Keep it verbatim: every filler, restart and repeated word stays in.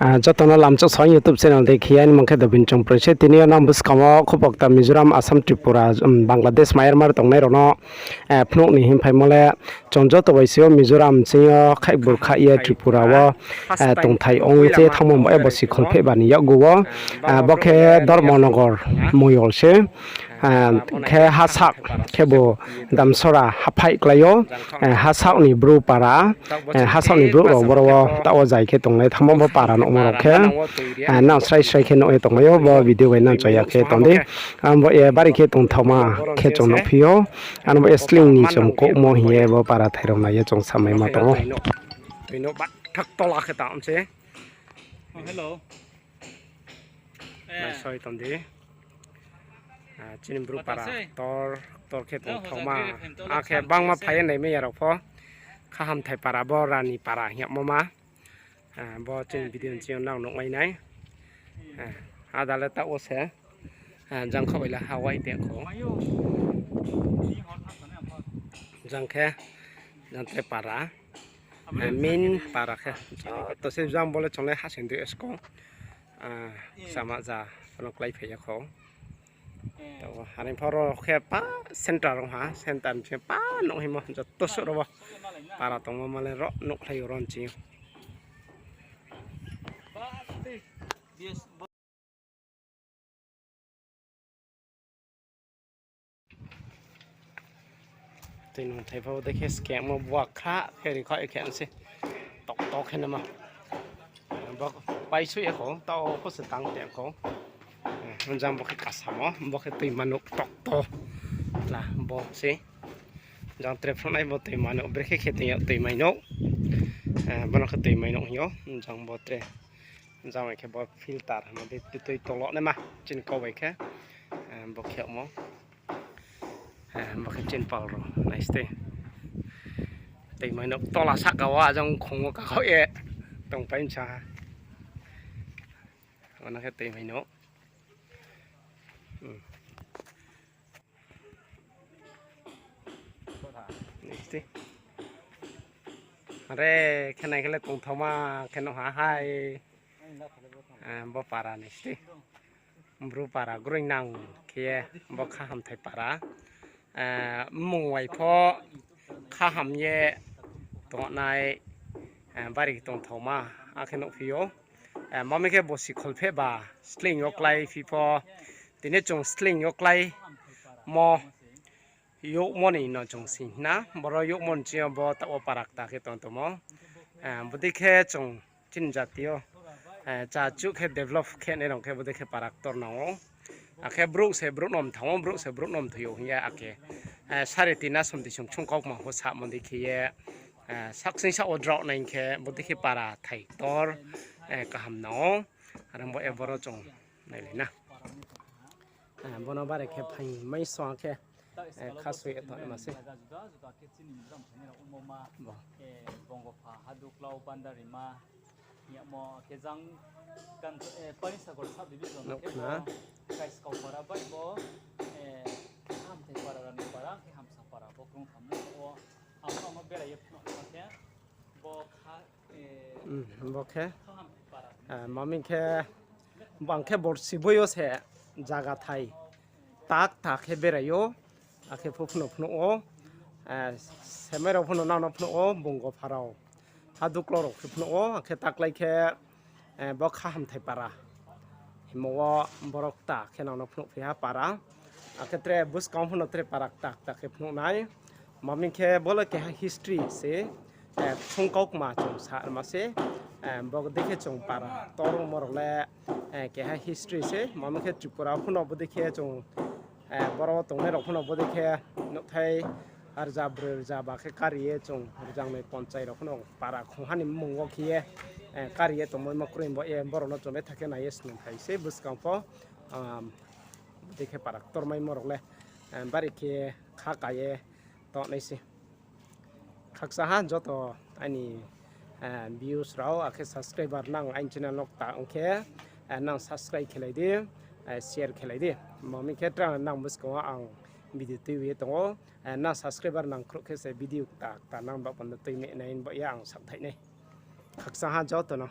Ah, joto no lamchak sa YouTube channel de khe aini mung khe Dobin Chongproi se. Tini yo nang buskang wo khupokta Mizoram, Assam, Tripura, um, Bangladesh, Myanmar tongnai rao no, eh, phnuh ni hing phaimo le, chung joto bai se o Mizoram ching yo khaihbur kha ye Tripura wo, eh, tongthai ong ye thanngmo bo, eh, bo si kholpheh ba ni yakgu wo, eh, bo khe Dharmanagar moyol se. Ah, khe hasak khe bo Damsora haphaih klái ou, eh, hasak ni bru para, eh, hasak ni bru rao boro wo taoh wo zai khe tonglai thanngmo bo para nuhmo rao khe, eh, nang srai srai khe nuh ye tongmai ou, bo video bai nang chaya khe tong di. Ang bo ye bari khe tongthaoma khe chung nuhphi ou, ang bo ye sleing ni chung kouhmo hing ye bo para thai rao nai ye chung samaima tong ou. Tui no bathak tola khe tang se. Hello. Naisoi tong di. Ah, chini bru para ktor, ktor khe tongthaoma. Akhe bangma phai ye naimai ya rao pho. Khahamthai para bo Rani para hing yagmo ma. Ah, bo chini video ni ching yo nang nuhmai nai. Ah, ada le taoh wo se. Ah, jang khaoh bai le ha wai tei kho. Jang khe, jang tre para. Ah, main para khe. Joto se jang bo le chung le hasing dui sko. Ah, sama ja, ano klái phai ya kho. Taoh wo, are pho ro khe pa center ong ha, center ni pa nuh himo, joto suh ro bo. Para tongmo ma le ro nuhkhlai yo ro ni ching yo. Tui nung thai pho dei khe skemo bua kha khe ri kha khe se. Tok tok khe nama. Bo paisuh ya kho, taoh pho se tang te kho. Jang bo khe kasamo, bo khe tuima nouh tokto. La bo se. Jang tre phnuh nai bo tuima nouh, brekhe khe tui yag tuimai nouh. Eh, bono khe tuimai nouh hing yo, jang bo tre. Jang bai khe bo filter, hamo dei tui tolo naima, chini kau bai khe. Eh, bo khe mo. Eh, bo khe chini pal rao, nai ste. Tuimai nouh tola sahka wo, ajang khong wo kakhao ye. Tongpai msa ha. Bono khe tuimai nouh. Hmm. Nai ste. Are khe nai khe le tongthaoma khe nuh ha hai. Eh, bo para nai ste. Bru para groinang khe ye bo khahamthai para. Eh, mmung wai pho khaham ye tongnai, eh, bari tongthaoma akhe nuhphi ou. Eh, mami khe bo si kholpheh ba sleing yo kláiphi pho. Tini chung sleing yo kláimo youhmo ni no chung sing na. Boro youhmo ni ching yo bo taoh wo para kta khe tong tongmo. Eh, bodei khe chung chini jati yo, eh, cha chuh khe develop khe nai rao khe bodei khe para ktor nang ou. Akhe brouh se brouh no mthang ou, brouh se brouh no mthoi ou hing ye akhe, eh, sari tina somti sung chung kaukma pho samo dei khe ye, eh, saksing sa wo drao nai khe bodei khe para thai ktor, eh, kaham nang ou. Are bo ye boro chung nailai na. Eh, bono bare khe phaing mai song khe, eh, khasoi ye tongma se. Bo. Bongopha, Haduklau, Bandarima, hing yamo khe jang Panisagar sub division khe bo Kaiskau para bai bo, Hamthai para, Rani para, khe Hamsa para, bo krungtham wo, ang no berai ye phnuh khe, bo kha, eh, bo khe, Hamthai para. Eh, mami khe, bang khe borsi boi yo se zaga thai tak ta khe berai ou, akhe phu phnuh phnuh ou, eh, semai rao phnuh nang no phnuh ou, Bongopha rao, Haduklau rao khe phnuh ou, akhe taklai khe, eh, bo kha Hamthai para. Himo wo borok kta khe nang no phnuh phi ha para. Akhe tre buskang phano tre para kta kta khe phnuh nai. Mami khe bo le keha history se, eh, sungkaukma chung sa ma se, eh, bo dei khe chung para torungmo rao le, eh, keha history se. Mami khe Tripura phano bo dei khe chung, eh, boro tongnai rao phano bo dei khe nouhthai rza broi rza ba khe kari ye chung rza noi ponchai rao phano para khongha ni mmung wo khe ye, eh, kari ye tongmo ma kroi bo ye borok no chung betha khe nai ye snung phai se buskang pho, ah, bo dei khe para ktormaimo rao le, eh, bari khe kha ka ye tongnai se. Khakcha ha joto aini, eh, views rao, akhe subscriber nang aini channel no kta ong khe, eh, nang subscribe khelai di, eh, share khelai di. Mami khe tra nang buskang wo ang video tui ye tong ou, eh, nang subscriber nang khruh khe se video kta kta nang ba panda tui me nai bo ye ang sakthai nai. Khakcha ha joto no.